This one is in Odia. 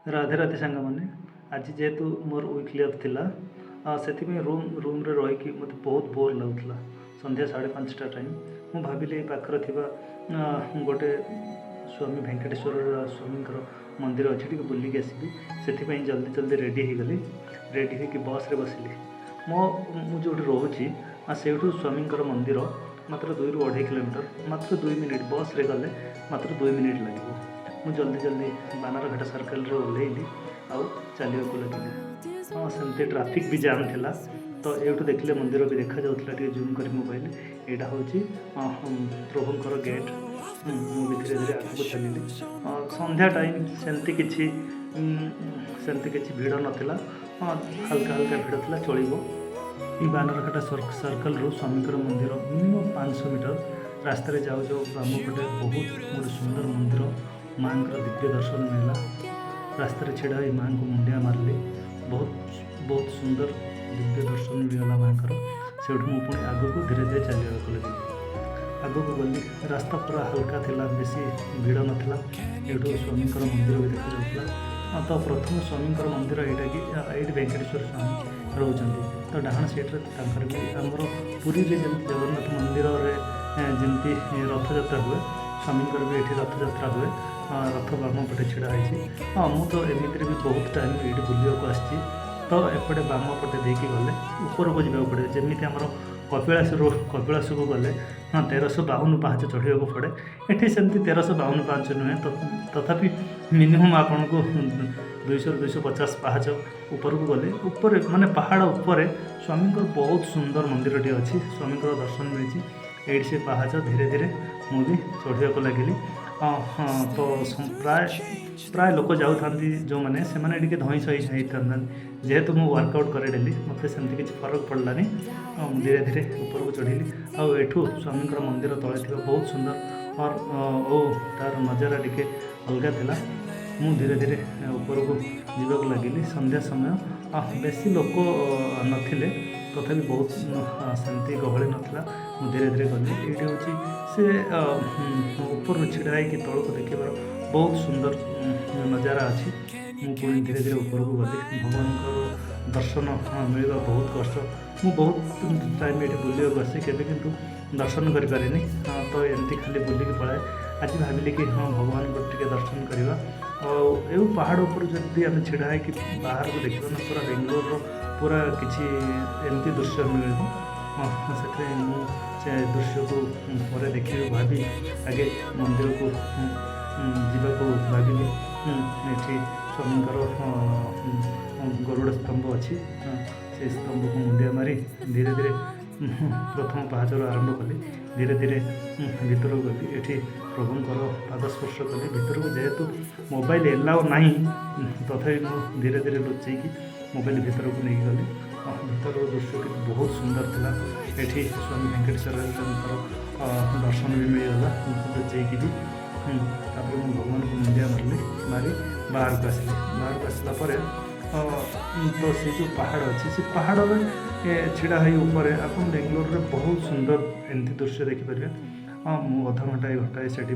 ରାଧେ ରାଧେ ସାଙ୍ଗମାନେ। ଆଜି ଯେହେତୁ ମୋର ୱିକଲି ଅଫ୍ ଥିଲା, ସେଥିପାଇଁ ରୁମ୍ରେ ରହିକି ମୋତେ ବହୁତ ବୋର୍ ଲାଗୁଥିଲା। ସନ୍ଧ୍ୟା 5:30 ଟାଇମ୍। ମୁଁ ଭାବିଲି ଏଇ ପାଖରେ ଥିବା ଗୋଟେ ସ୍ୱାମୀ ଭେଙ୍କଟେଶ୍ୱର ସ୍ୱାମୀଙ୍କର ମନ୍ଦିର ଅଛି, ଟିକେ ବୁଲିକି ଆସିବି। ସେଥିପାଇଁ ଜଲ୍ଦି ଜଲ୍ଦି ରେଡ଼ି ହେଇଗଲି। ରେଡ଼ି ହେଇକି ବସ୍ରେ ବସିଲି। ମୁଁ ଯେଉଁଠି ରହୁଛି, ସେଇଠୁ ସ୍ୱାମୀଙ୍କର ମନ୍ଦିର ମାତ୍ର 2ରୁ 2.5 କିଲୋମିଟର। ମାତ୍ର 2 ମିନିଟ୍, ବସ୍ରେ ଗଲେ ମାତ୍ର 2 ମିନିଟ୍ ଲାଗିବ। ମୁଁ ଜଲ୍ଦି ଜଲ୍ଦି ବାନାରଘାଟ ସର୍କଲରେ ଓହ୍ଲେଇଲି ଆଉ ଚାଲିବାକୁ ଲାଗିଲି। ହଁ, ସେମିତି ଟ୍ରାଫିକ୍ ବି ଜାମ୍ ଥିଲା। ତ ଏଇଠୁ ଦେଖିଲେ ମନ୍ଦିର ବି ଦେଖାଯାଉଥିଲା ଟିକେ ଜୁମ୍ କରି ମୋବାଇଲ। ଏଇଟା ହେଉଛି ପ୍ରଭୁଙ୍କର ଗେଟ୍। ମୁଁ ବି ଧୀରେ ଧୀରେ ଆଗକୁ ଚାଲିଲି। ସନ୍ଧ୍ୟା ଟାଇମ୍, ସେମିତି କିଛି ଭିଡ଼ ନଥିଲା। ହଁ, ହାଲକା ହାଲକା ଭିଡ଼ ଥିଲା, ଚଳିବ। ଏଇ ବାନରଘାଟ ସର୍କଲରୁ ସ୍ୱାମୀଙ୍କର ମନ୍ଦିର ମିନିମମ୍ 500 ମିଟର। ରାସ୍ତାରେ ଯାଉ ଯାଉ ବାମ ପଟେ ବହୁତ ଗୋଟେ ସୁନ୍ଦର ମନ୍ଦିର, ମାଆଙ୍କର ଦିବ୍ୟ ଦର୍ଶନ ମିଳିଲା। ରାସ୍ତାରେ ଛିଡ଼ା ହୋଇ ମାଆଙ୍କୁ ମୁଣ୍ଡିଆ ମାରିଲି। ବହୁତ ବହୁତ ସୁନ୍ଦର ଦିବ୍ୟ ଦର୍ଶନ ମିଳିଗଲା ମାଆଙ୍କର। ସେଇଠୁ ମୁଁ ପୁଣି ଆଗକୁ ଧୀରେ ଧୀରେ ଚାଲିବାକୁ ଲାଗିଲି। ଆଗକୁ ଗଲି, ରାସ୍ତା ପୁରା ହାଲକା ଥିଲା, ବେଶୀ ଭିଡ଼ ନଥିଲା। ଏଇଠୁ ସ୍ୱାମୀଙ୍କର ମନ୍ଦିର ବି ଦେଖାଯାଉଥିଲା। ହଁ, ତ ପ୍ରଥମ ସ୍ୱାମୀଙ୍କର ମନ୍ଦିର ଏଇଟା କି ଏଇଠି ଭେଙ୍କଟେଶ୍ୱର ସ୍ୱାମୀ ରହୁଛନ୍ତି। ତ ଡାହାଣ ସାଇଡ଼୍ରେ ତାଙ୍କର ବି, ଆମର ପୁରୀରେ ଯେମିତି ଜଗନ୍ନାଥ ମନ୍ଦିରରେ ଯେମିତି ରଥଯାତ୍ରା ହୁଏ, ସ୍ୱାମୀଙ୍କର ବି ଏଠି ରଥଯାତ୍ରା ହୁଏ। ରଥ ବାମ ପଟେ ଛିଡ଼ା ହେଇଛି। ହଁ, ମୁଁ ତ ଏମିତିରେ ବି ବହୁତ ଟାଇମ୍ ଏଇଠି ବୁଲିବାକୁ ଆସିଛି। ତ ଏପଟେ ବାମ ପଟେ ଦେଇକି ଗଲେ ଉପରକୁ ଯିବାକୁ ପଡ଼େ। ଯେମିତି ଆମର କପିଳାସରୁ କପିଳାସକୁ ଗଲେ, ହଁ, 1352 ପାହାଚ ଚଢ଼ିବାକୁ ପଡ଼େ, ଏଠି ସେମିତି 1352 ପାହାଚ ନୁହେଁ। ତଥାପି ମିନିମମ୍ ଆପଣଙ୍କୁ 200ରୁ 250 ପାହାଚ ଉପରକୁ ଗଲେ, ଉପରେ ମାନେ ପାହାଡ଼ ଉପରେ ସ୍ୱାମୀଙ୍କର ବହୁତ ସୁନ୍ଦର ମନ୍ଦିରଟିଏ ଅଛି। ସ୍ୱାମୀଙ୍କର ଦର୍ଶନ ମିଳିଛି। ଏଇଠି ସେ ପାହାଚ ଧୀରେ ଧୀରେ ମୁଁ ବି ଚଢ଼ିବାକୁ ଲାଗିଲି। ହଁ, ତ ପ୍ରାୟ ପ୍ରାୟ ଲୋକ ଯାଉଥାନ୍ତି ଯେଉଁମାନେ, ସେମାନେ ଟିକେ ଧଇଁ ସଇଁ ହେଇଥାନ୍ତି। ଯେହେତୁ ମୁଁ ୱାର୍କଆଉଟ୍ କରେ ଡେଲି, ମୋତେ ସେମିତି କିଛି ଫରକ ପଡ଼ିଲାନି। ମୁଁ ଧୀରେ ଧୀରେ ଉପରକୁ ଚଢ଼ିଲି ଆଉ ଏଠୁ ସ୍ୱାମୀଙ୍କର ମନ୍ଦିର ତଳେ ଥିବା ବହୁତ ସୁନ୍ଦର ଓ ତା'ର ନଜାରା ଟିକେ ଅଲଗା ଥିଲା। ମୁଁ ଧୀରେ ଧୀରେ ଉପରକୁ ଯିବାକୁ ଲାଗିଲି। ସନ୍ଧ୍ୟା ସମୟ, ବେଶୀ ଲୋକ ନଥିଲେ, ତଥାପି ବହୁତ ସେମିତି ଗହଳି ନଥିଲା। ମୁଁ ଧୀରେ ଧୀରେ ଗଲି। ଏଇଠି ହେଉଛି ସେ ଉପରୁ ଛିଡ଼ା ହେଇକି ତଳକୁ ଦେଖିବାର ବହୁତ ସୁନ୍ଦର ନଜାରା ଅଛି। ମୁଁ ପୁଣି ଧୀରେ ଧୀରେ ଉପରକୁ ଗଲି। ଭଗବାନଙ୍କର ଦର୍ଶନ ମିଳିବା ବହୁତ କଷ୍ଟ। ମୁଁ ବହୁତ ଟାଇମ୍ ଏଠି ବୁଲିବାକୁ ଆସେ, କେବେ କିନ୍ତୁ ଦର୍ଶନ କରିପାରେନି। ତ ଏମିତି ଖାଲି ବୁଲିକି ପଳାଏ। ଆଜି ଭାବିଲି କି ହଁ, ଭଗବାନଙ୍କୁ ଟିକେ ଦର୍ଶନ କରିବା। ଆଉ ଏଉ ପାହାଡ଼ ଉପରୁ ଯଦି ଆମେ ଛିଡ଼ା ହେଇକି ବାହାରକୁ ଦେଖିବା ନା, ପୁରା ବେଙ୍ଗଲୋରର ପୁରା କିଛି ଏମିତି ଦୃଶ୍ୟ ମିଳିବ। ହଁ, ସେଥିପାଇଁ ମୁଁ ସେ ଦୃଶ୍ୟକୁ ପରେ ଦେଖିବି ଭାବି ଆଗେ ମନ୍ଦିରକୁ ଯିବାକୁ ଭାବିଲି। ଏଠି ସ୍ୱାମୀଙ୍କର ଗରୁଡ଼ ସ୍ତମ୍ଭ ଅଛି। ସେଇ ସ୍ତମ୍ଭକୁ ମୁଣ୍ଡିଆ ମାରି ଧୀରେ ଧୀରେ ପ୍ରଥମ ପାହାଚରୁ ଆରମ୍ଭ କଲି। ଧୀରେ ଧୀରେ ଭିତରକୁ ଗଲି। ଏଠି ପ୍ରଭୁଙ୍କର ପାଦ ସ୍ପର୍ଶ କଲି। ଭିତରକୁ ଯେହେତୁ ମୋବାଇଲ ଏଲାଉ ନାହିଁ, ତଥାପି ମୁଁ ଧୀରେ ଧୀରେ ଲୁଚେଇକି ମୋବାଇଲ ଭିତରକୁ ନେଇକି ଗଲି। ଭିତରର ଦୃଶ୍ୟ କିନ୍ତୁ ବହୁତ ସୁନ୍ଦର ଥିଲା। ଏଠି ସ୍ୱାମୀ ଭେଙ୍କଟେଶ୍ୱରଙ୍କର ଦର୍ଶନ ବି ମିଳିଗଲା ଲୁଚେଇକି ବି। ତାପରେ ମୁଁ ଭଗବାନଙ୍କୁ ମୁଣ୍ଡିଆ ମାରିଲି, ମାରି ବାହାରକୁ ଆସିଲି। ବାହାରକୁ ଆସିଲା ପରେ ତ ସେ ଯେଉଁ ପାହାଡ଼ ଅଛି, ସେ ପାହାଡ଼ରେ ଛିଡ଼ା ହୋଇ ଉପରେ ଆପଣ ବେଙ୍ଗଲୋରରେ ବହୁତ ସୁନ୍ଦର ଏମିତି ଦୃଶ୍ୟ ଦେଖିପାରିବେ। ହଁ, ମୁଁ ଅଧଘଣ୍ଟାଏ ଘଣ୍ଟାଏ ସେଠି